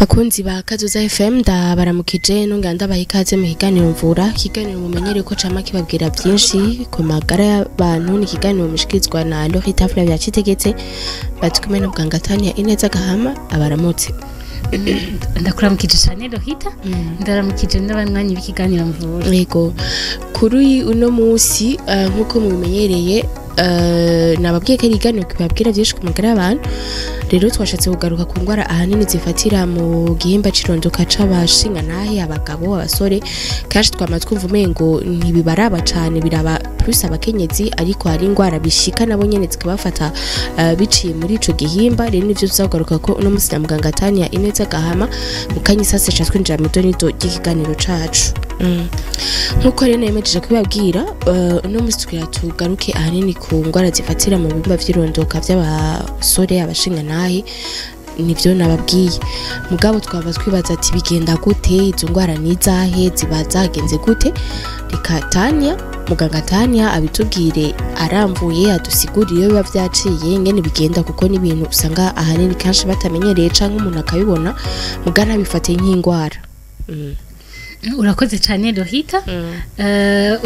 Bakunzi ba Kazoza FM, ndabaramukije nongera ndabaha ikaze mu kiganiro Mvura, ikiganiro mumenyereye ko cama kibabwira byinshi ku magara y'abantu. Ni ikiganiro mushikirizwa na Lorita Flavia Citegetse, bari kumwe na muganga Tania Ineza Gahama. Abaramutse. Ndakuramukije cyane Lohita, ndaramukije n'abanywanyi b'ikiganiro Mvura. Yego, kuri uno munsi nk'uko mubimenyereye, nababwiye ko ari ikiganiro kibabwira byinshi ku magara y'abantu. Rero twashatse kugaruka ku ndwara ahanini zifatira mu gihimba c'irondoka c'abashingantahe, abagabo, abasore. Kenshi twama twumva umengo ntibibaraba cane, biraba plus abakenyezi, ariko hari indwara bishika nabo nyene zikabafata biciye muri ico gihimba. Rero nivyo tuzakugaruka ko uno munsi na muganga Tania Ineza Gahama. Mu kanya isase ca twinjira mw'idonido ry'ikiganiro cacu. Nkuko rero nemejeje kubibabwira, uno munsi tugira tugaruke ahanini ku ndwara zifatira mu bihimba vy'irondoka vy'abasore, abashingantahe. Nivyo nababwiye, mugabo twaba twibaza ati bigenda gute? Izo ndwara ni izahe? Ziba zagenze gute? Reka Tania, muganga Tania, abitubwire aramvuye, adusigurire iyo biba vyaciye, ingene bigenda, kuko ni ibintu usanga ahanini kenshi batamenyereye, canke umuntu akabibona muga ntabifate nk'indwara. Urakoze cyane Lohita.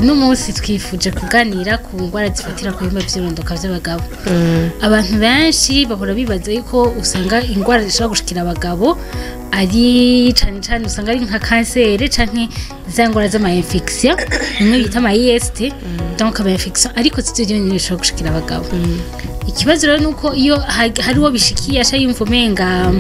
Uno munsi twifuje kuganira ku ndwara zifatira ku bihimba vy'irondoka vy'abagabo. Abantu benshi bahora bibaza yuko usanga indwara zishobora gushikira abagabo ari cane cane usanga ari nka kanseri canke za ndwara z'ama infection, bimwe bita ama IST, donc ama infection, ariko sivyo vyonyene bishobora gushikira abagabo. Ikibazo rero nuko iyo hari uwo bishikiye aca yumva umenga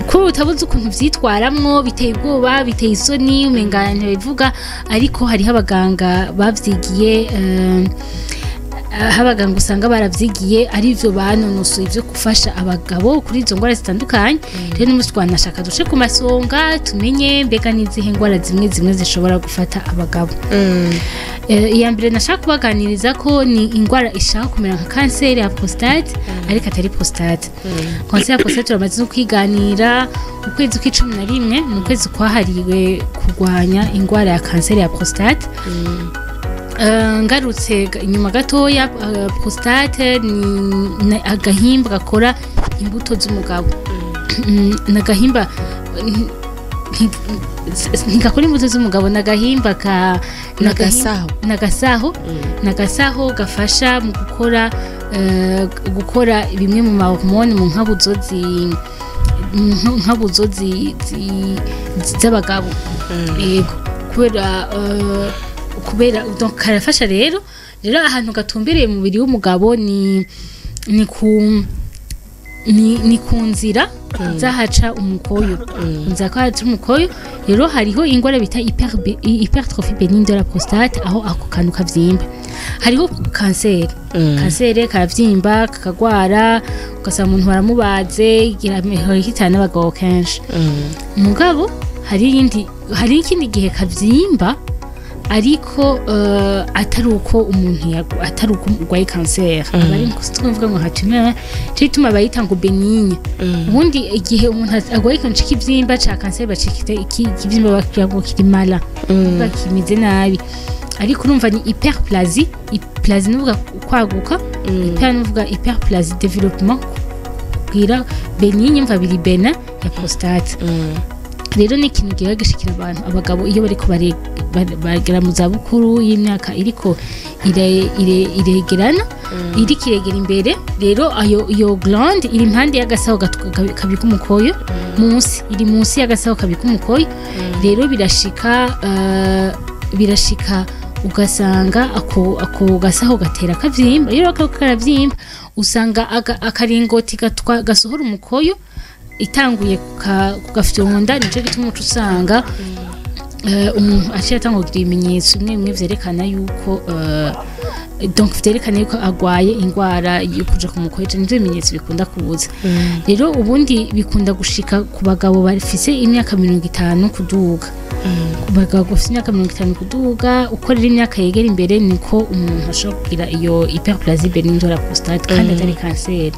kuri utabuze ukuntu vyitwaramwo, biteye ubwoba, biteye isoni, umenga ntibivuga. Ariko hariho abaganga bavyigiye, aho abaganga usanga baravyigiye, arivyo banonosoye ivyo gufasha abagabo kuri izo ndwara zitandukanye. Rero n'umunsi twanashaka duce ku masonga, tumenye mbega n'izihe ndwara zimwe zimwe zishobora gufata abagabo. Iya mbere nashaka kubaganiriza ko ni indwara ishaka kumera nka kanseri ya prostate, ariko atari prostate. Kanseri ya prostate turamaze no kwiganira. Ukwezi kw'icumi na rimwe ni ukwezi kwahariwe kurwanya indwara ya kanseri ya prostate. Ngarutse inyuma gatoya, prostate ni agahimba gakora imbuto z'umugabo. Ni agahimba ntigakora imbuto z'umugabo, ni agahimba ka ni N'agasaho. N'agasaho, n'agasaho gafasha mu gukora gukora bimwe mu mahormone mu nkabuzo mu nkabuzo z'abagabo. Yego, kubera donc karafasha. Rero ahantu gatumbereye mu mubiri w'umugabo ni ku nzira zahaca umukoyo, nzira ko haca umukoyo. Rero hariho ingwara bita hypertrophie bénigne de la prostate, aho ako kantu kavyimba. Hariho kanseri, kanseri karavyimba kakagwara, ugasanga umuntu baramubaze, ihitana n'abagabo kenshi. Mugabo hari ikindi gihe kavyimba, ariko atari uko umuntu atari uko urwaye kanseri, aba ari kuvuga ngo nka tumeur, cyo ituma bayita ngo bénigne. Ubundi igihe umuntu arwaye ikintu c'ikivyimba ca kanseri, bacikite ikivyimba bakira ngo kiri malin, kuvuga kimeze nabi. Ariko urumva ni hyperplasie, plasie nuvuga kwaguka, hyper nuvuga hyperplasie, développement kugira bénigne, mva biri bénin ya prostate. Rero ni ikintu giha gishikira abantu, abagabo, iyo bariko bagera mu zabukuru, y'imyaka iriko iregerana, iriko iregera imbere. Rero ayo iyo glande iri impande y'agasaho kabika umukoyo munsi, iri munsi y'agasaho kabika umukoyo. Rero birashika ugasanga ako gasaho gatera kavyimba. Iyo ako karavyimba, usanga akaringoti gasohora umukoyo itanguye kugafyonda. Nico gituma uca usanga umuntu aciye atangura kugira ibimenyetso bimwe bimwe vyerekana yuko donc vyerekana yuko agwaye ingwara yo kuja ku mukoyo. Nivyo bimenyetso bikunda kuza. Rero ubundi bikunda gushika ku bagabo bafise imyaka 50 kuduga, ku bagabo bafise imyaka 50 kuduga. Uko rero imyaka yegera imbere, niko umuntu ashobora kugira iyo hyperplasie bénigne de la prostate, kandi atari kanseri.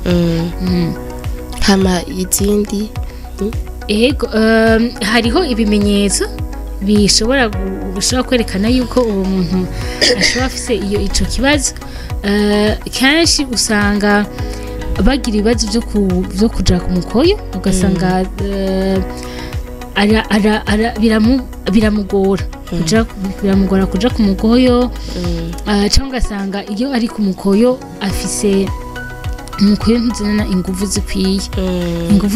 Hama izindi? Ego, hariho ibimenyetso bishobora kwerekana yuko uwo muntu ashobora afise iyo ico kibazo. Kenshi usanga Bagira ibibazo vyo kuja ku mukoyo, ugasanga biramugora kuja ku mukoyo, cyangwa ugasanga iyo ari ku mukoyo afise umukoyo ntuzanana inguvu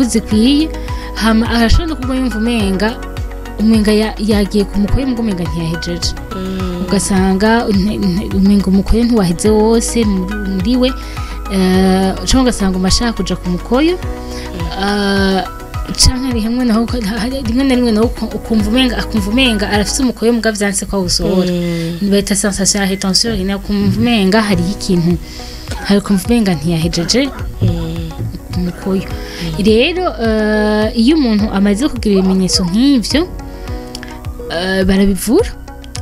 zikwiye, hama arashobora no kuba yumva umenga yagiye ku mukoyo, mugo umenga ntiyahejeje, ugasanga umenga umukoyo ntiwaheze wose muri we, cyangwa ugasanga umashaka kuja ku mukoyo, canke rimwe na rimwe naho ukumva umenga arafise umukoyo muga vyanse ko awusohora, bita sensation ya rétention urinaire, ukumva umenga hariho ikintu, hari ukumva umenga ntiyahejeje umukoyo. Rero iyo umuntu amaze kugira ibimenyetso nk'ivyo,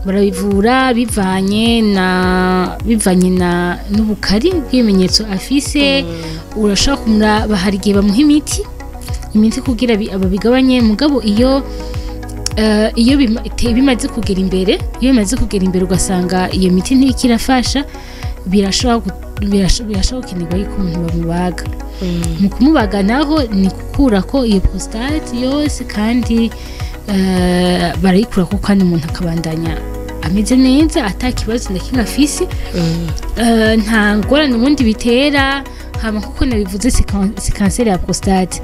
barabivura bivanye na n'ubukari bw'ibimenyetso afise. Urashobora kumuraba, hari igihe bamuha imiti kugira babigabanye, mugabo iyo bimaze kugera imbere ugasanga iyo miti ntikirafasha, birashobora gukenerwa yuko umuntu bamubaga. Mu kumubaga naho ni gukura ko iyo prostate yose, kandi barayikura ko kandi umuntu akabandanya ameze neza ata kibazo na kimwe afise, nta ngorane ubundi bitera. Hama kuko nabivuze, si kanseri ya prostate,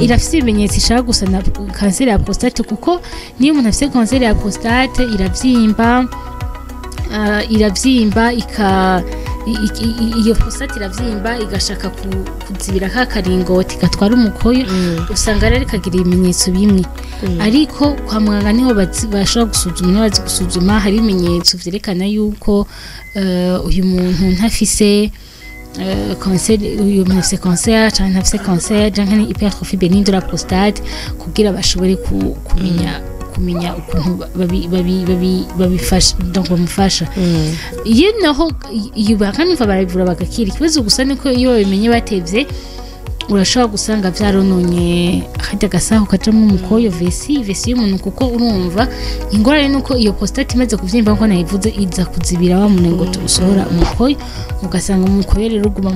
irafise ibimenyetso ishaka gusa na kanseri ya prostate, kuko niyo umuntu afise kanseri ya prostate iravyimba, iyo prostate iravyimba igashaka kuzibira ka karingoti gatwara umukoyo, usanga rero ikagira ibimenyetso bimwe. Ariko kwa muganga niho bashobora gusuzuma, niho bazi gusuzuma, hari ibimenyetso vyerekana yuko uyu muntu ntafise kanseri, uyu muntu afise kanseri canke ntafise kanseri, canke ni hypertrophie bénigne de la prostate, kugira bashobore kumenya ukuntu babifasha, donc bamufasha. Iyo naho iyo bakanumva barabivura bagakira, ikibazo gusa niko iyo babimenye batevye, urashobora gusanga vyarononye harya gasaho kajamwo umukoyo, vesi y'umuntu, kuko urumva ingorane nuko iyo prostate imaze kuvyimba, nkuko nayivuze, iza kuzibira wa muringoti usohora umukoyo, ugasanga umukoyo rero uguma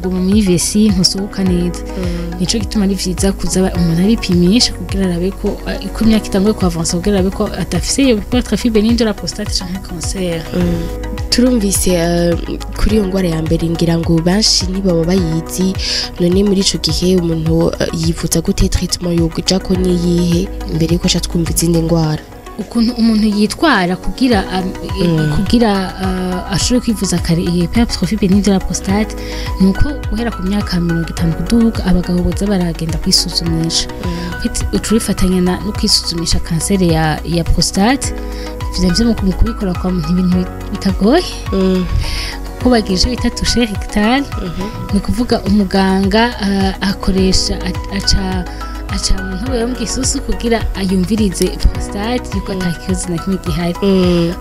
muri vesi ntusohoka neza. Nico gituma ari vyiza kuza umuntu aripimisha kugira arabe ko uko imyaka itanguye ku avancer, kugira arabe ko adafise iyo hypertrophie bénigne de la prostate canke cancer. Turumvise kuri iyo ngwara ya mbere, ngira ngo benshi ntibaba bayizi. None muri ico gihe umuntu yivuza gute? Traitement yokuja ko niyihe mbere yuko aca twumva izindi ngwara? Ukuntu umuntu yitwara kugira ashobore kwivuza kare iyi hypertrophie bénigne de la prostate, nuko guhera ku myaka 50 kuduga, abagabo boza baragenda kwisuzumisha. Ucurifatanya no kwisuzumisha kanseri ya prostate, ivyo mu kubikora kwa muntu ibintu bitagoye, kuko bagira bita toucher rectal, ni kuvuga umuganga akoresha aca mu ntobo yo mu gisusu kugira ayumvirize prostate yuko ata kibazo na kimwe gihari.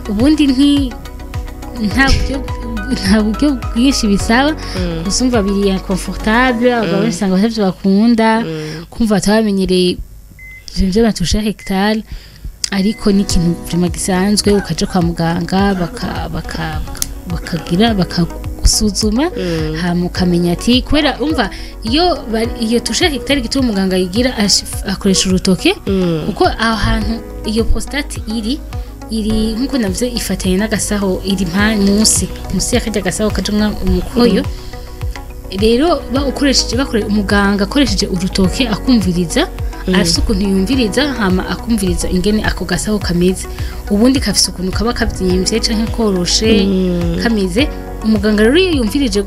Ubundi nta buryo bwinshi bisaba, gusa umva biri inconfortable, abagabo benshi usanga batavyo bakunda, kumva batabamenyereye ivyo bya toucher rectal, ariko ni ikintu vraiment gisanzwe. Ukaja kwa muganga bakagira bakagusuzuma, hama ukamenya ati kubera umva iyo toucher rectal gituma umuganga yigira akoresha urutoke, kuko aho hantu iyo prostate iri nkuko navuze ifatanye n'agasaho, iri munsi y'akarya gasaho kajamwo umukoyo. Rero umuganga akoresheje urutoke akumviriza, arafise ukuntu yumviriza, hama akumviriza ingene ako gasaho kameze. Ubundi kafise ukuntu kaba kavyimvye canke koroshe kameze. Umuganga rero iyo yumvirije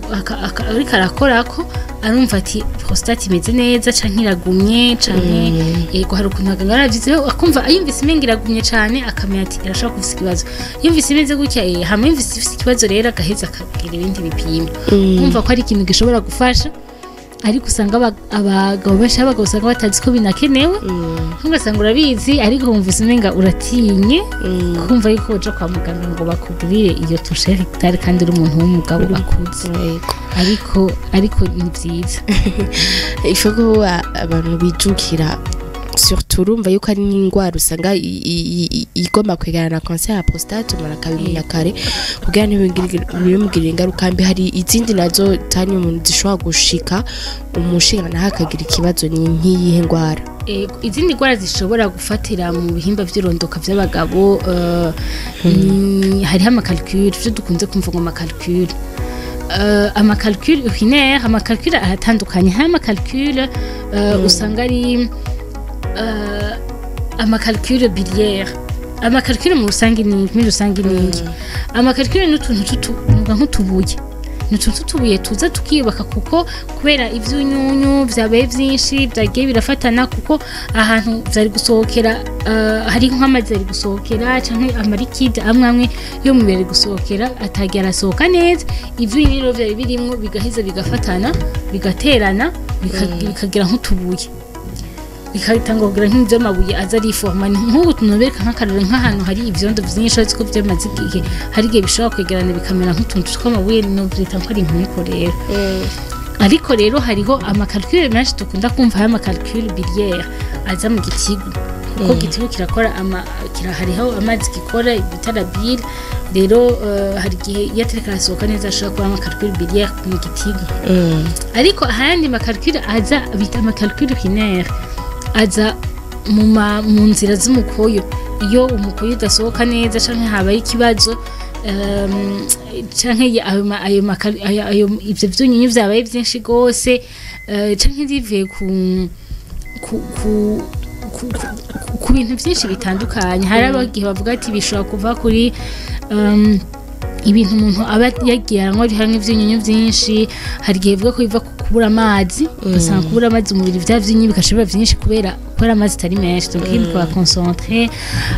ariko arakorako, arumva ati prostate imeze neza canke iragumye, canke yego hari ukuntu abaganga baravyizeho, akumva yumvise imenga iragumye cane, akamenya ati irashobora kufisa ikibazo. Yumvise imeze gutya, hama yumvise ifise ikibazo rero agaheza akagira ibindi bipimo. Kumva ko ari ikintu gishobora gufasha, ariko usanga abagabo benshi usanga batazi ko binakenewe, ugasanga urabizi ariko wumvise umenga uratinye kumva yuko uja kwa muganga ngo bakugirire iyo toucher rectal, kandi uri umuntu w'umugabo akuze. Ariko ni vyiza ifo ko abantu bijukira Surtout urumva yuko ari n'indwara usanga igomba kwegerana na cancer ya prostate, umuntu akabimenya kare kugira ntibimugirire ingaruka mbi. Hari izindi nazo tani umuntu zishobora gushika umushinga naho akagira ikibazo, ni nk'iyihe ndwara? Izindi ndwara zishobora gufatira mu bihimba vy'irondoka vy'abagabo, hariho ama calculs, ivyo dukunze kumva ngo ama calculs, ama calculs urinaire. Ama calculs aratandukanye. Hari ama calculs usanga ari ama calculs biliaire. Ama calculs mu rusange ni muri rusange ni iki? Ama calculs ni utuntu nk'utubuye, ni utuntu tw'utubuye tuza tukiyubaka kuko kubera ivyunyunyu vyabaye vyinshi, vyagiye birafatana, kuko ahantu vyari gusohokera, hari nk'amazi yari gusohokera canke ama liquides amwe amwe yo mu mubiri ari gusohokera atagiye arasohoka neza. Ivyunyunyu rero vyari birimwo bigaheza bigafatana, bigaterana, bikagira nk'utubuye, bikatanga kugira nk'ivy'amabuye aza ariforma. Ni nk'ubu tunobereka nk'akarorero, nk'ahantu hari ivyondo vyinshi ariko vyamaze igihe, hari igihe bishobora kwegerana bikamera nk'utuntu tw'amabuye, novyita ko ari nkuko rero. Ariko rero hariho ama calculs menshi dukunda kumva, hari ama calculs biliaire aza mu gitigu, kuko gitigu kirakora ama kira, hariho amazi gikora bita la bile. Rero hari igihe iyo atariko arasohoka neza ashobora kuba ama calculs biliaire mu gitigu. Ariko ahandi ma calculs aza bita ama calculs urinaire, aza mu nzira z'umukoyo. Iyo umukoyo udasohoka neza canke habaye ikibazo, canke ayo ivyo vyunyunyu vyabaye vyinshi gose, canke bivuye ku ku ku, ku, ku bintu vyinshi bitandukanye. Hari abagihe bavuga ati bishobora kuva kuri ibintu umuntu aba yagiye aranywa hamwe ivyunyunyu vyinshi. Hari igihe bivuga ko biva ku kubura amazi, ugasanga kubura amazi umubiri, vya vyinyi bigaca biba vyinshi kubera amazi atari menshi, donc bikaba concentré.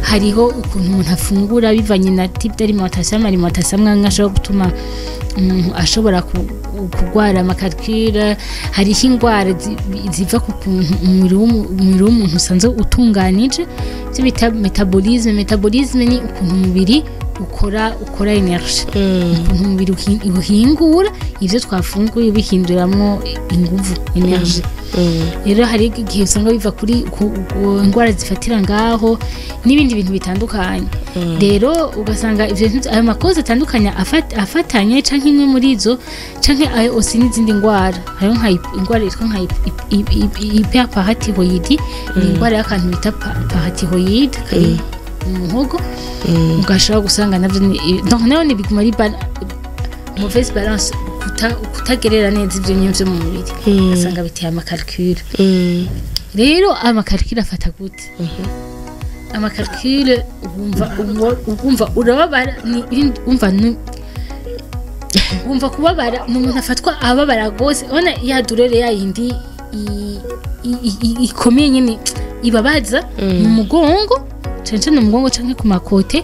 Hariho ukuntu umuntu afungura bivanye na type d'alimentation, ama alimentation amwe amwe ashobora gutuma umuntu ashobora kugwara ama calculs. Hariho ingwara ziva ku kuntu umubiri w'umuntu usanzwe utunganije, ivyo bita métabolisme. Métabolisme ni ukuntu umubiri ukora énergie, ukuntu umubiri uhingura ivyo twafunguye bihinduramwo inguvu, énergie. Rero hari igihe usanga biva kuri ku ndwara zifatira ngaho n'ibindi bintu bitandukanye. Rero ugasanga ivyo bintu, ayo ma causes atandukanye afatanye, canke imwe muri izo, canke ayo aussi n'izindi ndwara. Hariho nka indwara yitwa nka hyperparathyroïdie, ni indwara y'akantu bita parathyroïde kari mu muhogo, ugashobora gusanga navyo donc nayo ni biguma ari mauvaise balance, kutagerera neza ivyo nyine vyo mu mubiri, ugasanga biteye ama calculs. Rero ama calculs afata gute? Ama calculs wumva urababara, wumva wumva kubabara, ni umuntu afatwa ababara gose. Ubona ya douleur ya yindi ikomeye nyine ibabaza mu mugongo, cane cane mu mugongo canke ku ma côtés,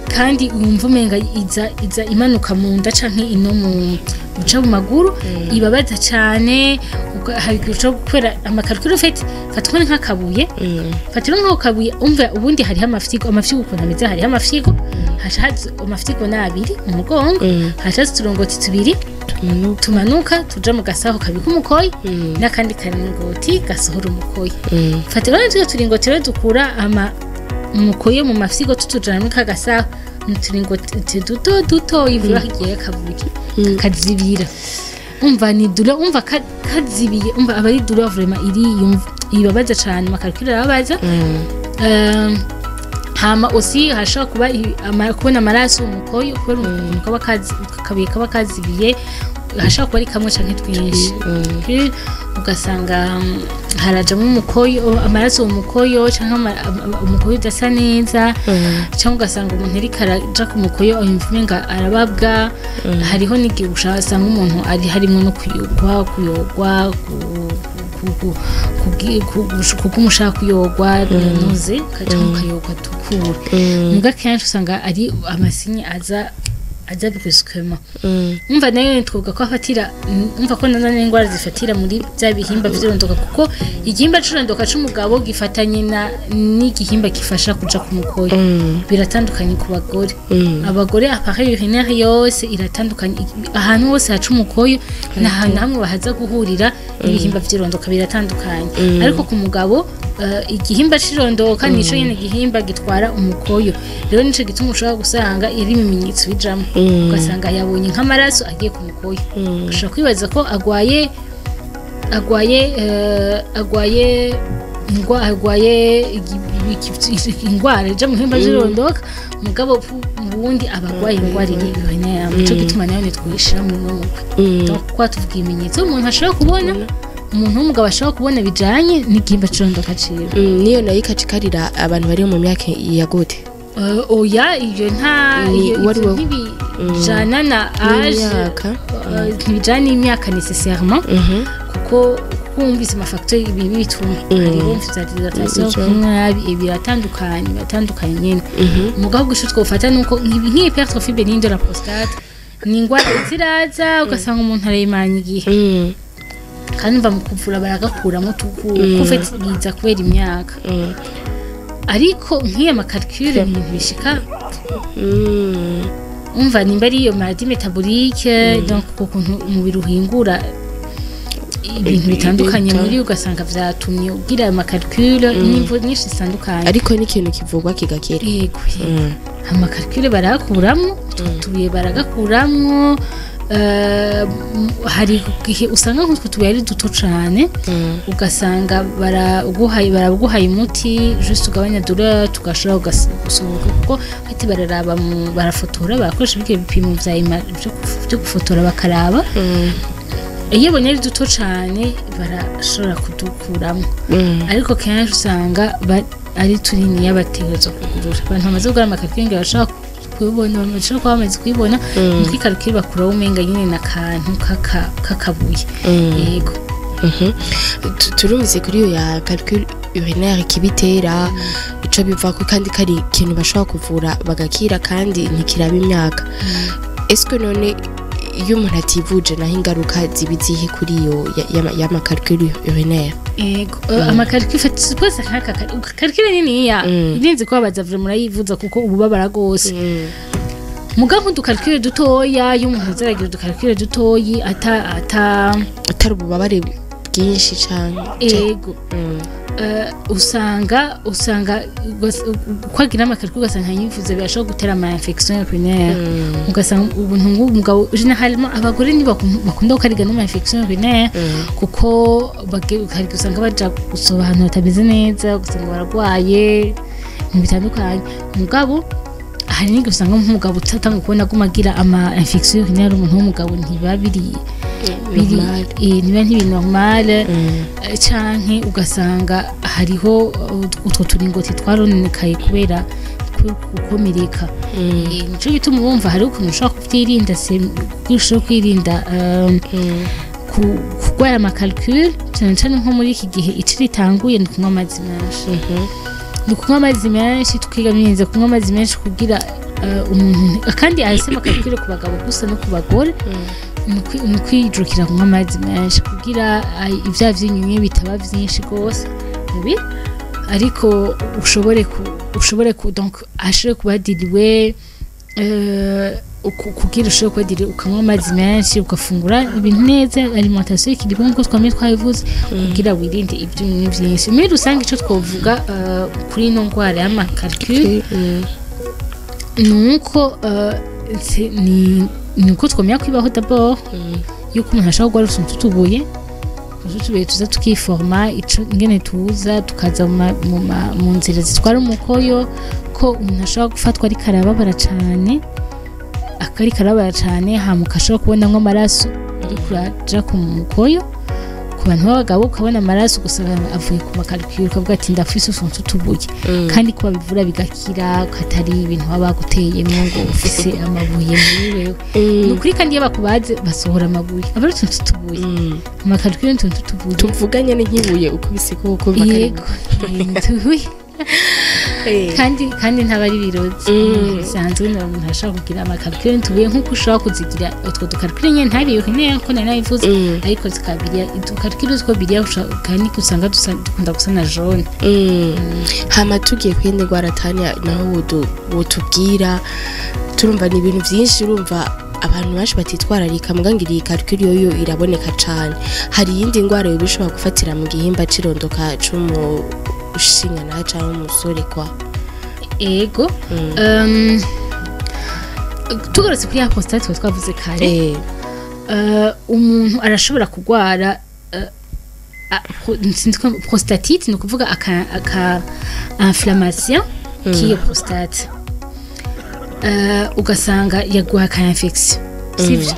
kandi wumva umenga iza imanuka mu nda canke ino mu uca mu maguru, ibabaza cane. Hari igihe ushobora gukora ama calculs ufite, fatwa nk'akabuye, fatira nk'ako kabuye. Umva, ubundi hariho amafyigo, amafyigo ukuntu ameze, hariho amafyigo, haca haza amafyigo ni abiri mu mugongo, haca haza uturingoti tubiri tumanuka tuja mu gasaho kabika umukoyo n'akandi karingoti gasohora umukoyo. Fatira rero turingoti rero dukura ama umukoyo mu mafyigo tutujana muri ka gasaho, ni uturingoti duto duto ivura kigiye kabuye kazibira. Umva ni douleur, umva kazibiye, umva aba ari douleur vraiment iri ibabaza cane. Ama calculs arababaza. Hama aussi hashobora kuba kubona amaraso umukoyo kubera ukuntu kaba kabuye kaba kazibiye, hashobora kuba ari kamwe canke twinshi. Puis ugasanga harajamwo umukoyo, amaraso mu mukoyo, canke umukoyo udasa neza, cyangwa ugasanga umuntu ariko araja ku mukoyo yumva umenga arababwa. Hariho n'igihe usanga umuntu ari harimwo no kuyogwa, kuko umushaka kuyogwa nuze ukaja ukayogwa tukura. Muga kenshi usanga ari ama signes aza Aza brusquement. Umva, nayo twovuga ko afatira, umva ko nazo n'indwara zifatira muri bya bihimba vy'irondoka, kuko igihimba c'irondoka c'umugabo gifatanye na n'igihimba gifasha kuja ku mukoyo. Biratandukanye ku bagore. Abagore, appareil urinaire yose iratandukanye. Ahantu hose haca umukoyo n'ahantu hamwe bahaza guhurira n'ibihimba vy'irondoka biratandukanye. Ariko ku mugabo, igihimba c'irondoka nico nyene gihimba gitwara umukoyo. Rero nico gituma ushobora gusanga iri ibimenyetso bijamwo, ugasanga yabonye nk'amaraso agiye ku mukoyo, ushobora kwibaza ko agwaye ingwara ija mu bihimba vy'irondoka. Mugabo mu bundi aba agwaye ingwara iri urinaire. Nico gituma nayo nitwishira mu mugwi. Donc kwa tuvuga ibimenyetso umuntu ashobora kubona, umuntu w'umugabo ashobora kubona bijanye n'igihimba c'irondoka ciwe. Niyo nayo ikacikarira abantu bari mu myaka ya gute? Oya, ibyo nta Ni iyo uwari ivyo ntibijana na âge. N'imyaka. Ntibijana n'imyaka nécessairement, kuko wumvise ama facteurs ibi bituma, hariho vya déshydratation, kunywa nabi, biratandukanye nyene. Mugabo gusa twofata nuko nk'iyi hypertrophie bénigne de la prostate ni ingwara ziraza, ugasanga umuntu arayimanya igihe, kandi mva mu kuvura baragakuramo kufite biza kubera imyaka. Ariko nk'iyo ama calculs ni ibintu bishika. Umva, nimba ari iyo maladie métabolique, donc ukuntu umubiri uhingura ibintu bitandukanye muri, ugasanga vyatumye ugira ayo ma calculs, n'imvo nyinshi zitandukanye. Ariko n'ikintu kivugwa kigakira. Yego. Ama calculs barayakuramwo, utwo tubuye baragakuramwo. Hari igihe usanga nk'utwo tubuye ari duto cane, ugasanga baraguhaye umuti juste ugabanya douleur, tugashobora gusohoka, kuko ati bararaba barafotora, barakoresha ibyo bipimo vyo gufotora, bakaraba. Iyo bonye ari duto cane barashobora kudukuramo. Ariko kenshi usanga ari tuniniya, bategerezwa kugurura. Abantu bamaze kugura ama calculs ngira bashobora kubibona, bashobora kuba bamaze kubibona. Muri calcul bakuraho umenga nyine n'akantu k'akabuye. Yego. Turumvise kuri iyo ya calcul urinaire kibitera, ico bivako, kandi kari ikintu bashobora kuvura bagakira, kandi ntikiraba imyaka. Eske none iyo umuntu ativuje naho ingaruka ziba izihe kuri iyo y'ama calcul urinaire? Yego. Ama calculs, suppose nk'aka calcul niniya irinze kubabaza vure, murayivuza kuko ububabara gose. Muga nk'udu calculs dutoya, iyo umuntu azaragira udu calculs dutoyi ata Atari ububabare bwinshi cane. Ego. Usanga kwagira ama calculs, ugasanga ntiyivuze, birashobora gutera ama infection urinaire. Ugasanga ubuntu nk'umugabo, généralement abagore ni bakunda gukariga n'ama infection urinaire, kuko hari usanga baja gusoba ahantu hatameze neza, ugasanga baragwaye ibintu bitandukanye. Mugabo hari n'igihe usanga nk'umugabo utatanga kubona aguma agira ama infection urinaire, umuntu w'umugabo ntiba biri Normal. Niba ntibiri normal. Canke ugasanga hariho utwo turingoti twarononekaye kubera gukomereka. Nico gituma wumva hari ukuntu ushobora kuvyirinda, ushobora kwirinda kurwara ama calculs, cane cane nko muri iki gihe ici ritanguye, ni ukunywa amazi menshi. Ni ukunywa amazi menshi, tukiga neza kunywa amazi menshi kugira umuntu, kandi ahise ama calculs ku bagabo gusa no ku bagore, ni ukwijukira kunywa amazi menshi kugira ibya vy'inyunyu bitaba vyinshi gose mubi, ariko ushobore ku donc ashobore kuba dilué, kugira ushobore kuba dilué, ukanywa amazi menshi, ugafungura ibintu neza, alimentation équilibrée nkuko twamye twabivuze, kugira wirinde ivyunyunyu vyinshi. Muri rusange ico twovuga kuri ino ndwara y'ama calculs nuko ni uko twamenya kwibaho d'abord yuko umuntu ashobora kurwara utuntu tutubuye tuza tukiforma, ico ingene tuza tukaza mu nzira zitwara umukoyo, ko umuntu ashobora gufatwa ariko arababara cane, akariko arababara cane, hama ugashobora kubonamwo amaraso ariko uraja ku mukoyo. Ku bantu b'abagabo ukabona amaraso gusa avuye ku ma calculs, ukavuga ati ndafise utuntu tutubuye, kandi ko babivura bigakira, katari ibintu baba baguteyemwo ngo ufise amabuye muri wewe. Ni ukuri, kandi iyo bakubaze basohora amabuye, aba ari utuntu tutubuye. Ama calculs ni utuntu tutubuye. Tuvuganye ni nk'ibuye ukubise ko Yego, tubuye. Kandi ntaba ari ibirozi bisanzwe. Na umuntu ashobora kugira ama calculs ntubuye nk'uko ushobora kuzigira utwo du calculs nyene, ntari urinaire nkuko nari nabivuze, ariko zikabiriya udu calculs two biriya kandi usanga dukunda gusa na jaune. Hama tugiye ku yindi ndwara, Tania, naho wotubwira. Turumva ni ibintu byinshi, urumva abantu benshi batitwararika, muga ngira iyi calcul yoyo iraboneka cane. Hari iyindi ndwara yoba ishobora gufatira mu gihimba c'irondoka c'umushinga canke umusore kwa? Ego. Tugarutse kuri ya prostate twari twavuze kare, umuntu arashobora kugwara sinzi ko prostatite, ni ukuvuga aka inflammation k'iyo prostate, ugasanga yaguha aka infection, sivyo?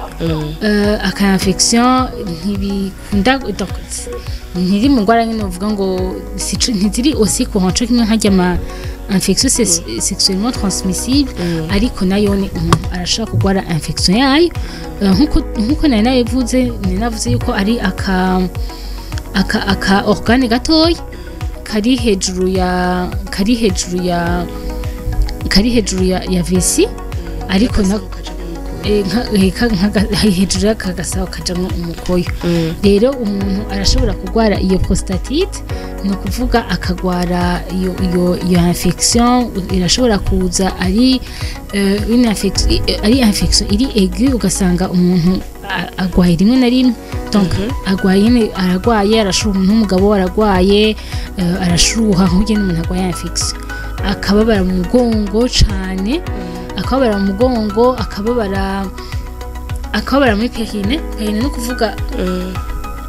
Aka infection ntibikunda, donc, ntiri mu ngwara nyine uvuga ngo ntiziri aussi courant co kimwe nkarya ama infection sexuellement transmissible, ariko nayo ni umuntu arashobora kugwara infection yayo. Nkuko nari nabivuze, nari navuze yuko ari aka organe gatoya kari hejuru ya vessie, ariko na hejuru y'aka gasabo kajamwo umukoyo. Rero umuntu arashobora kurwara iyo prostatite, ni ukuvuga akagwara iyo infection. Irashobora kuza ari une infection, ari infection iri aiguë, ugasanga umuntu agwaye rimwe na rimwe, donc agwaye nyene, aragwaye, arashuha. Umuntu w'umugabo aragwaye, arashuha nk'urya n'umuntu agwaye infection, akababara mu mugongo cane, akababara mu mugongo, akababara muri périnée. Périnée ni ukuvuga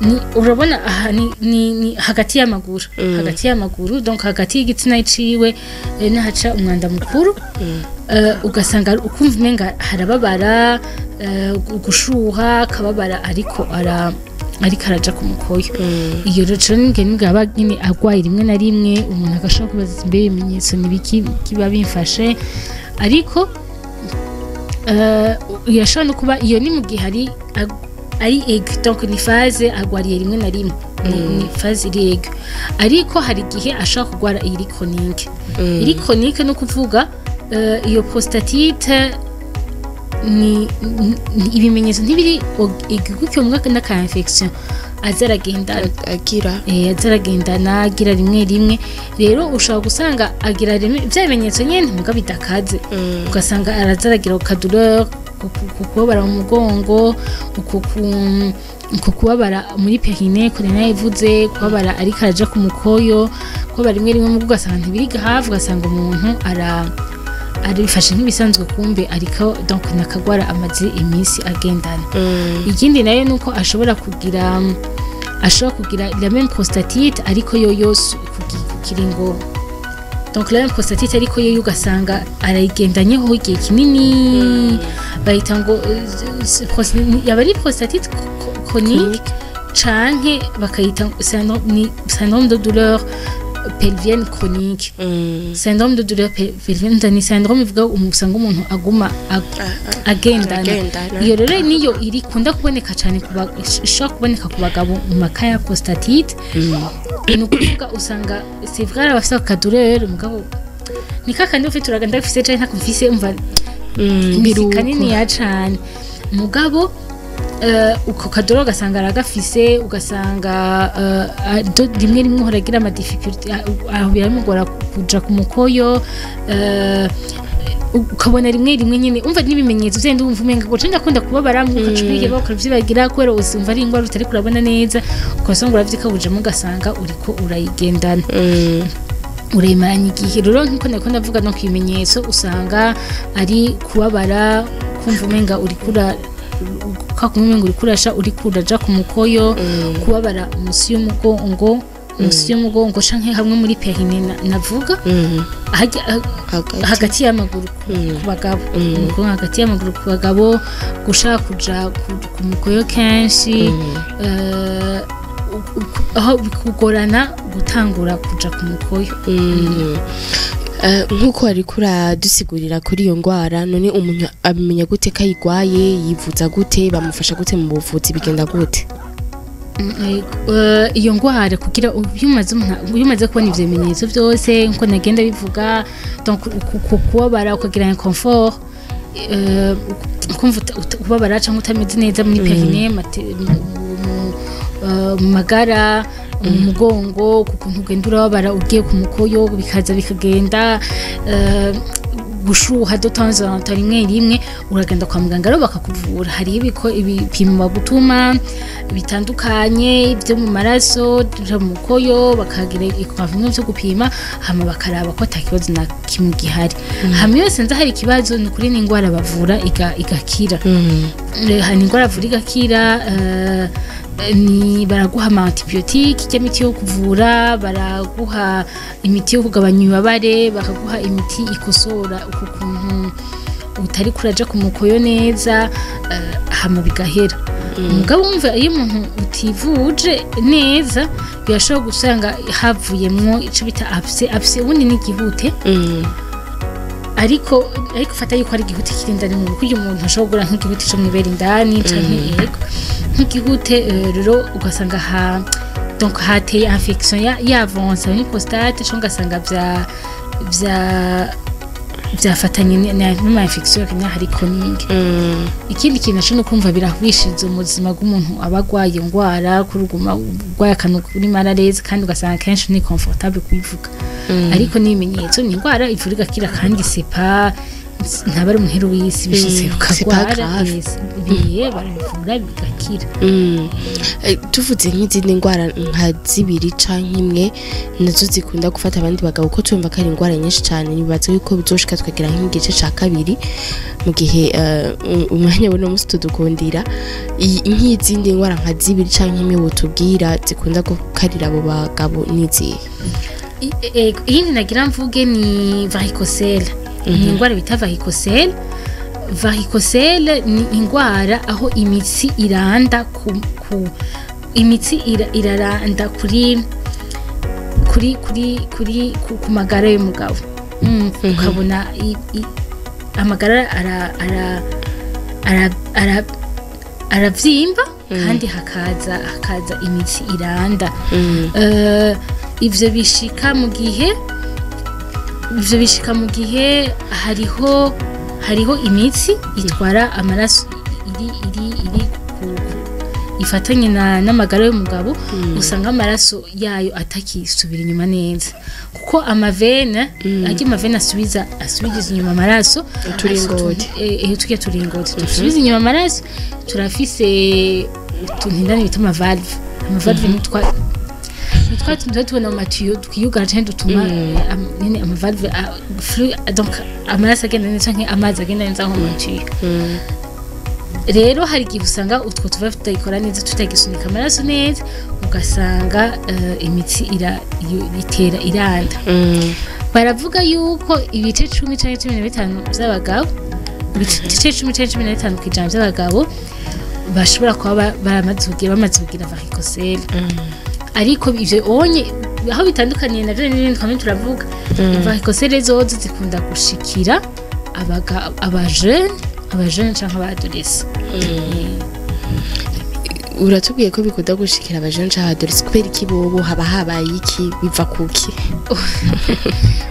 ni urabona aha ni hagati y'amaguru, hagati y'amaguru, donc hagati y'igitsina ciwe, n'ahaca umwanda mukuru. Ugasanga ukumva umenga harababara, gushuha, akababara, ariko araja ku mukoyo. Iyo rero ni bwaba nyine agwaye rimwe na rimwe, umuntu agashobora kwibaza ati: "Mbe ibimenyetso ni biki kiba bimfashe?" Ariko irashobora no kuba iyo ni mu gihe ari aigu, donc ni phase agwariye rimwe na rimwe, ni phase iri aigu. Ariko hari igihe ashobora kugwara iri chronique. Iri chronique no kuvuga iyo prostatite ni ibimenyetso ntibiri aigu gutyo, mbwa n'aka infection aza aragendana. Agira. Aza aragendana, agira rimwe rimwe. Rero ushobora gusanga agira rimwe bya bimenyetso nyene muga bidakaze, ugasanga araza aragira ka douleur, ku kubabara mu mugongo, uku kubabara muri périnée kure nayivuze, kubabara ariko araja ku mukoyo, kubabara rimwe rimwe, mugo ugasanga ntibiri grave, ugasanga umuntu arabifashe nk'ibisanzwe, kumbe ariko donc nakagwara amaze iminsi agendana. Ikindi nayo nuko ashobora kugira la même prostatite, ariko yo yose ku kiringo, donc la même prostatite, ariko yo ugasanga arayigendanyeho igihe kinini, bayita ngo yaba ari prostatite chronique canke bakayita ni syndrome de douleur pelvienne chronique. Syndrome de douleur pelvienne ni syndrome ivuga usanga umuntu aguma agendana. Agendana. Iyo rero niyo iri kunda kuboneka cyane ishobora kuboneka ku bagabo mu ma cas ya prostatite. Ni ukuvuga usanga c'est vrai abafite aka douleur, mugabo ni kakandi ufite uragenda ndafise canke ntako mfise, umva ni Biruko. kaniniya cane, mugabo uko ka douleur ugasanga aragafise, ugasanga rimwe rimwe uhora agira ama difficulté, aho biramugora kuja ku mukoyo, ukabona rimwe rimwe nyine umva n'ibimenyetso vyenda wumva umenga ngo ndakunda kubabara, ukaca ubiheba ukavyibagira, kubera usumva ari ingwara utariko urabona neza, ugasanga uravyikabujemo, ugasanga uriko urayigendana, uremaranye igihe. Rero nkuko nariko ndavuga, no ku bimenyetso usanga ari kubabara, kumva umenga uriko kakumva umenga uriko urasha uriko uraja ku mukoyo, kubabara munsi y'umugongo canke hamwe muri périnée navuga Hagati. Hagati y'amaguru ku bagabo. Ni ukuvuga hagati y'amaguru ku bagabo, gushaka kuja ku mukoyo kenshi, aho bikugorana gutangura kuja ku mukoyo. Nk'uko wariko uradusigurira kuri iyo ndwara, none umuntu abimenya gute ko ayigwaye? Yivuza gute? Bamufasha gute mu buvuzi? Bigenda gute? Iyo ngwara, kugira iyo umaze kubona ivyo bimenyetso vyose nkuko nagenda bivuga, donc kubabara, ukagira inconfort, ukumva ubabara cyangwa utameze neza muri périnée, mu magara, mu mugongo, ku kuntu ugenda urababara ugiye ku mukoyo bikaza bikagenda, gushuha de temps en temps, rimwe rimwe, uragenda kwa muganga rero bakakuvura. Hari ibipimo bagutuma bitandukanye byo mu maraso, byo mu mukoyo, bakagira bimwe byo gupima, hama bakaraba ko ata kibazo na kimwe gihari. Hama iyo basanze hari ikibazo, ni ukuri ni indwara bavura igakira. Hari indwara bavura igakira. Ni baraguha ama antibiotique, ijya miti yo kuvura, baraguha imiti yo kugabanya ububabare, bakaguha imiti ikosora uku kuntu utari kuraja ku mukoyo neza, hama bigahera. Umugabo wumva iyo umuntu utivuje neza, birashobora gusanga havuyemwo ico bita abcès. Abcès ubundi ni igihute, ariko fata yuko ari igihute kiri indani mu kuko umuntu ashobora kugura nk'igihute co mw'ibere indani canke, yego, nk'igihute. Rero ugasanga ha donc hateye infection ya y'avance muri prostate, cyangwa ugasanga vya vyafatanye n'ama infection kanya hari chronique. Ikindi kintu naco no kumva birahwishiriza ubuzima bw'umuntu aba agwaye iyo ngwara, kuruguma urwaye akantu kuri mal à l'aise, kandi ugasanga kenshi ni confortable kubivuga, ariko n'ibimenyetso ni indwara ivura igakira, kandi c'est pas, ntaba ari umuhero w'isi bishitse C'est pas ukagwara. grave. Yes, biye barabivura bigakira. Tuvuze nk'izindi ndwara nka zibiri canke imwe nazo zikunda gufata abandi bagabo, ko tumva ko ari indwara nyinshi cane, nibaza yuko bizoshika tukagira nk'igice ca kabiri mu gihe umwanya w'uno munsi tudukundira. Nk'izindi ndwara nka zibiri canke imwe wotubwira zikunda gukarira abo bagabo n'izihe? Iyindi nagira mvuge ni varicocèle, ni indwara bita varicocèle. Varicocèle ni indwara aho imitsi iranda ku imitsi iraranda kuri ku magara y'umugabo. Ukabona amagara ara ara ara ara aravyimba kandi hakaza imitsi iranda. Ivyo bishika mu gihe hariho imitsi itwara amaraso iri ifatanye n'amagara y'umugabo, usanga amaraso yayo atakisubira inyuma neza, kuko ama veines ajya, ama veines asubiza inyuma amaraso. Uturingoti. Turya turingoti dusubiza inyuma amaraso turafise utuntu indani bita ama valves. Ama valves ni twa tuntu tuba tubona mu ma tuyaux twiyugara canke dutuma nyene ama valves donc amaraso agenda neza canke amazi agenda neza nko mu ma tuyaux. Rero hari igihe usanga utwo tuva tutayikora neza, tutagisunika amaraso neza, ugasanga imitsi itera iranda. Baravuga yuko ibice 10 canke 15 vy'abagabo, ibice 10 canke 15% vy'abagabo bashobora kuba bamaze kugira varicocèle. Ariko ivyo onye aho bitandukaniye navyo n'ibindi twame turavuga, varicocèle zozo zikunda gushikira aba jeunes canke aba adolescents. Uratubwiye ko bikunda gushikira aba jeunes canke adolescents, kubera iki? Bobo haba habaye iki? Biva kuki?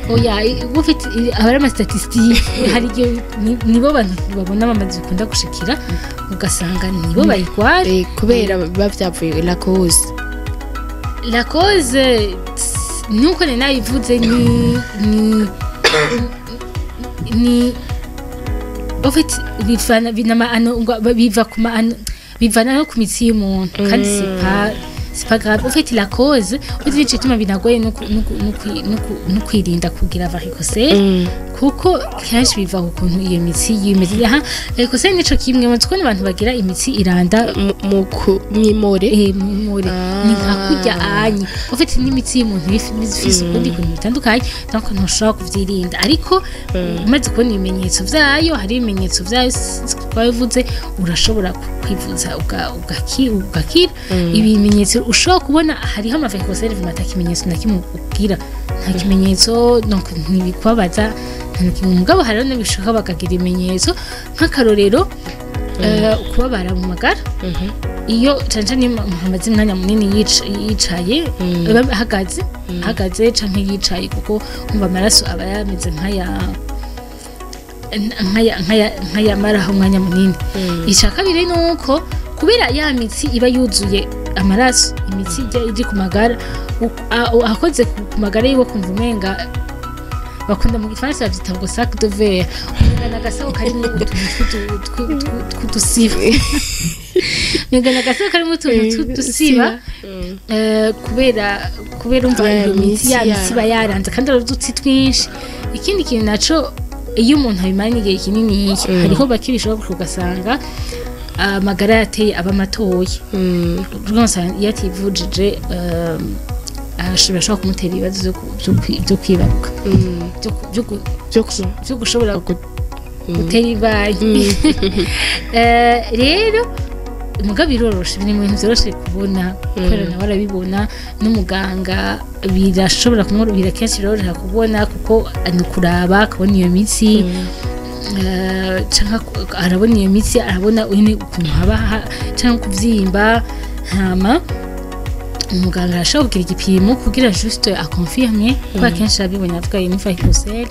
Oya, ufite aba ari ama statistiques. Hari igihe nibo bantu babona bamaze bikunda gushikira, ugasanga nibo bayigwara. Kubera biba vyavuye la cause? La cause, nuko nari nabivuze, ni en fait bivana binama ano biva ku ma ano, bivana no ku mitsi y'umuntu, kandi c'est pas grave en fait la cause. Uzi nico gituma binagoye no kwirinda kugira varicocèle, kuko kenshi biva ku kuntu iyo mitsi yimeze. Aha varicocèle nico kimwe mu twone abantu bagira imitsi iranda mwimore. Muri ni nka kurya anye, en fait n'imitsi y'umuntu ifise ukundi kuntu bitandukanye, donc ntushobora kuvyirinda. Ariko umaze kubona ibimenyetso vyayo, hari ibimenyetso vyayo twabivuze, urashobora kwivuza ugakira. Ibimenyetso ushobora kubona, hariho ama varicocèle vraiment ata kimenyetso na kimwe ubwira, nta kimenyetso, donc ntibikubabaza, nta na kimwe. Mugabo hariho n'ibishoka bakagira ibimenyetso, nk'akarorero Kubabara mu magara, iyo cane cane iyo umuntu amaze umwanya munini yicaye, ahagaze canke yicaye, kuko umva amaraso aba yameze nk'ayamaraho umwanya munini. Ica kabiri ni uko kubera ya mitsi iba yuzuye amaraso, imitsi ijya iri ku magara, akoze ku magara yiwe kumva umenga, bakunda mu Gifaransa bavyita ngo sac de verre, umenga ni agasaho karimwo utuntu tw'udusiba, umenga ni agasaho karimwo utuntu tw'udusiba. Kubera umva iyo mitsi, ya mitsi iba yaranze kandi ari udutsi twinshi. Ikindi kintu naco, iyo umuntu abimaranye igihe kinini, hariho bake bishoboka, ugasanga amagara yateye aba matoyi rwose. Iyo ativujije, ashobora kumutera ibibazo vyo kwibaruka, vyo gushobora gutera ibanyi. Rero mugabo biroroshe, biri mu bintu vyoroshe kubona, kubera nawe arabibona, n'umuganga birashobora kumworohera. Kenshi biroroha kubona, kuko ni kuraba akabona iyo mitsi, canke arabona iyo mitsi, arabona nyene ukuntu haba canke kuvyimba. Hama umuganga arashobora kugira igipimo kugira juste aconfirme, kuko akenshi abibonye avuga iyi ni varicocèle.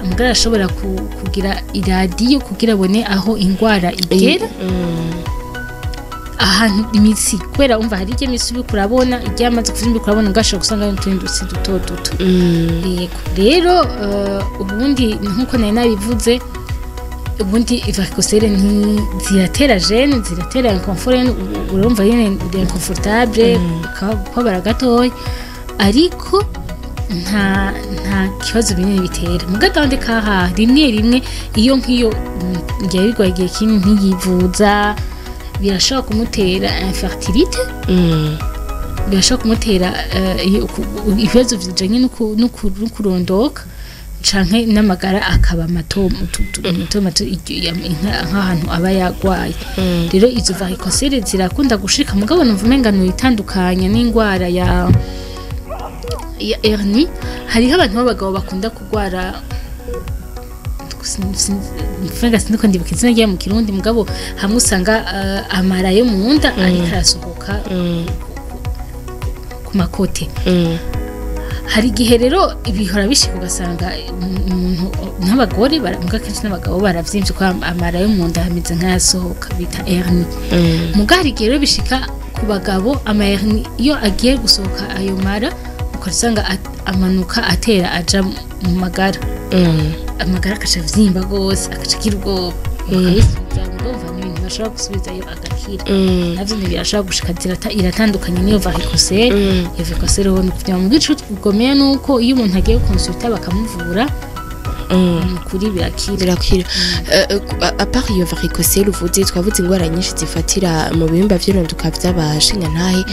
Umuganga arashobora kugira iradiyo kugira abone aho ingwara igera, ahantu imitsi, kubera umva hari igihe imitsi uriko urabona igihe amaze kuvyimba, uriko urabona ugashobora gusanga hari utundi dutsi duto duto. Yego, rero ubundi nkuko nari nabivuze, ubundi varicocèle ziratera gêne, ziratera inconfort, urumva nyene inconfortable, kubabara gatoya, ariko nta kibazo binini bitera. Muga kaha rimwe rimwe, iyo nk'iyo igihe bigwaye igihe kinini ntiyivuza, birashobora kumutera infertilité, birashobora kumutera ibibazo bijanye no kurondoka canke n'amagara akaba mato mato mato, nk'ahantu aba yagwaye. Rero izo varicocèle zirakunda gushika, mugabo numva umenga itandukanye n'ingwara ya hernie. Hariho abantu b'abagabo bakunda kugwara, mvuga siniko ndibuka izina ryayo mu Kirundi, mugabo hamwe usanga amara yo mu nda ariko arasohoka ku makote. Hari igihe rero bihora bishika ugasanga umuntu, nk'abagore muga kenshi n'abagabo baravyimbye, ko amara yo mu nda ameze nk'ayasohoka, bita hernie. Muga hari igihe rero bishika ku bagabo, ama hernie iyo agiye gusohoka ayo mara, ugasanga amanuka atera aja mu magara, amagara akaca avyimba gose, akaca agira ubwoba, bakayisubiza. Mugabo n'ibintu bashobora gusubizayo agakira, navyo ntibirashobora gushika. Iratandukanye n'iyo varicocèle. Iyo varicocèle ho ni ukuvyama. Muga ico tugomeye nuko iyo umuntu agiye consulter bakamuvura, kuri birakira. Birakira. À part iyo varicocèle uvuze, twavuze ingwara nyinshi zifatira mu bihimba vy'irondoka vy'abashingantahe.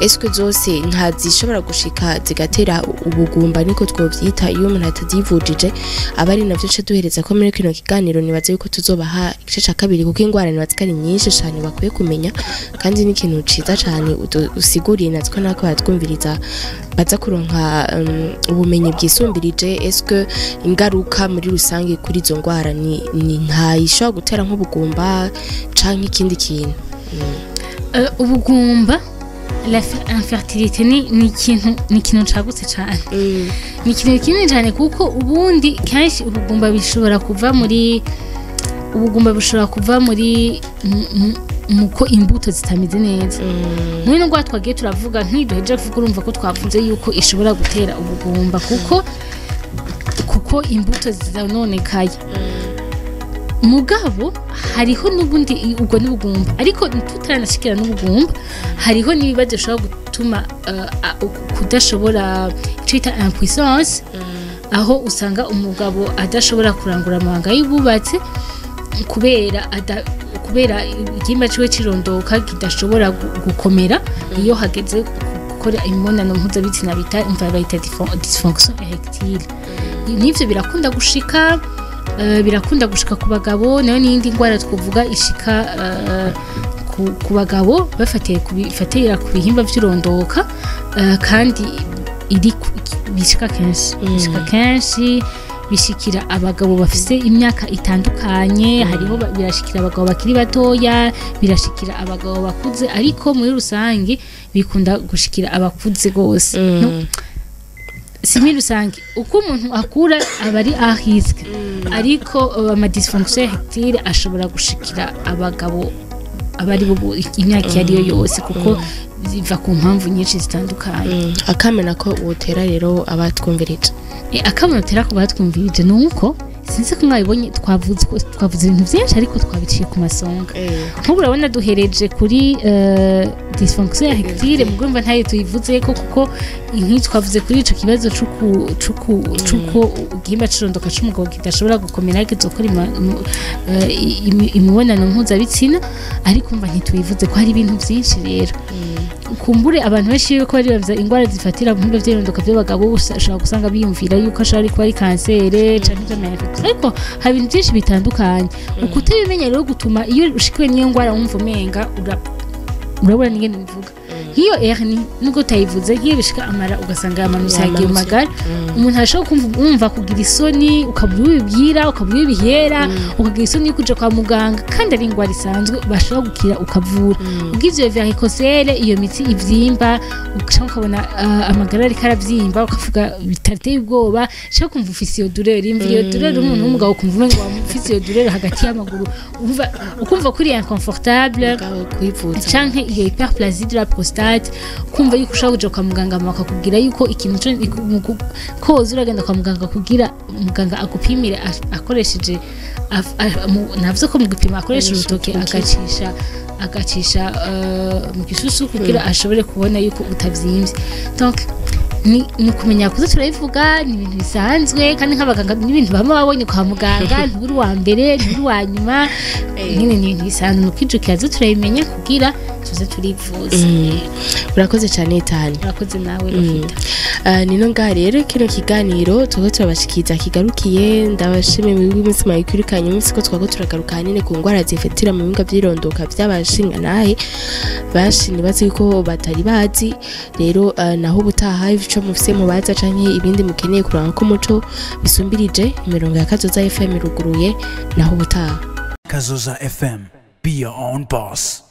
Est-ce que zose nta zishobora gushika zigatera ubugumba, niko twovyita, iyo umuntu atazivujije? Aba ari navyo ce duhereza ko muri kino kiganiro nibaze yuko tuzobaha igice ca kabiri, kuko ingwara nibaze ko ari nyinshi cane bakwiye kumenya, kandi ni ikintu ciza cane usiguriye natwe nako baratwumviriza baza kuronka ubumenyi bwisumbirije. Est-ce que ingaruka muri rusange kuri izo ngwara ni ntayishobora gutera nk'ubugumba canke ikindi kintu? Ubugumba, la infertilité ni ikintu cagutse cane, ni ikintu kinini cyane, kuko ubundi kenshi ubugumba bushobora kuva muri muko imbuto zitameze neza. Muri ndwara twagiye turavuga, nk'iduheje kuvuga, urumva ko twavuze yuko ishobora gutera ubugumba kuko imbuto zononekaye. Mugabo hariho n'ubundi, ubwo n'ubugumba, ariko tutaranashikira n'ubugumba, hariho n'ibibazo bishobora gutuma kudashobora, icyo bita impuissance, aho usanga umugabo adashobora kurangura amabanga y'ububatsi kubera igihimba ciwe cirondoka kidashobora gukomera iyo hageze gukora imibonano mpuzabitsina, bita, umva, bayita dysfonction érectile. N'ivyo birakunda gushika, birakunda gushika ku bagabo. Nayo n'iyindi ndwara twovuga ishika ku bagabo bafatiye ku bifatira ku bihimba vy'irondoka, kandi iri bishika kenshi. Bishikira abagabo bafise imyaka itandukanye. Hariho birashikira abagabo bakiri batoya, birashikira abagabo bakuze, ariko muri rusange bikunda gushikira abakuze gose. No, si muri rusange, uko umuntu akura aba ari à risque, ariko ama dysfonction érectile ashobora gushikira abagabo aba ari bo imyaka iyo ari yo yose, kuko ziva ku mpamvu nyinshi zitandukanye. Akamena ko wotera rero abatwumvirije? Akamaro tera ku batwumvirije ni uko, sinzi ko mwabibonye, twavuze ibintu byinshi ariko twabiciye ku masonga. Nk'ubu urabona duhereje kuri dysfonction érectile, mu urumva ntayo tuyivuze ko, kuko nk'iyo twavuze kuri ico kibazo c'uko igihimba c'irondoka c'umugabo kidashobora gukomera kizokora imibonano mpuzabitsina, ariko umva ntituyivuze ko hari ibintu byinshi. Rero kumbure abantu benshi yuko bari bavuza ingwara zifatira mu bihimba vy'irondoka by'abagabo, ushobora gusanga biyumvira yuko ashobora kuba ari kansere canke ivy'ama-infection, ariko hari ibintu byinshi bitandukanye. Ukutabimenya rero gutuma iyo ushikiwe n'iyo ngwara wumva umenga urabura n'ingene bivuga. Nk'iyo hernie, nubwo utayivuze, nk'iyo bishika amara ugasanga yamanutse, yagiye mu Yamanutse. magara, umuntu arashobora kumva wumva kugira isoni, ukabura uwo ubibwira, ukabura uwo ubihera, ukagira isoni yo kuja kwa muganga, kandi ari ingwara isanzwe bashobora gukira ukavura. Ugize iyo varicocèle, iyo mitsi ivyimba, ushobora ukabona amagara ariko aravyimba, ukavuga bitateye ubwoba, ushobora kumva ufise iyo douleur, imvira iyo douleur, umuntu w'umugabo ukumva umengo ufise iyo douleur hagati y'amaguru, ukumva kuri inconfortable. Mugabo kwivuza. Canke iyo hyperplasie de la prostate, kumva yuko ushobora kuja kwa muganga bakakubwira yuko ikintu koza uragenda kwa muganga kugira muganga agupimire akoresheje navyo ko mu gupima akoresha urutoke, agacisha mu gisusu kugira ashobore kubona yuko utavyimbye. Donc ni ukumenya kuza turabivuga, ni ibintu bisanzwe, kandi nk'abaganga n'ibintu bama babonye kwa muganga. Nturi uwa mbere, nturi uwa nyuma nyine, ni ibintu bisanzwe, ni ukwijukira zo turabimenya kugira tuze turivuza. Urakoze cyane tani. Urakoze nawe, Rufita. Nino ngaha rero kino kiganiro turiko turabashikiza kigarukiye. Ndabashimiye mwebwe iminsi mwayikurikiranye umunsi, ko twako turagaruka ahanini ku ngwara zifatira mu bihimba vy'irondoka vy'abashingantahe, benshi nibazi yuko batari bazi. Rero naho ubutaha, ico mufise mubaza canke ibindi mukeneye kuronka ko umuco bisumbirije, imirongo ya Kazoza FM iruguruye. Naho ubutaha. Kazoza FM. Be your own boss.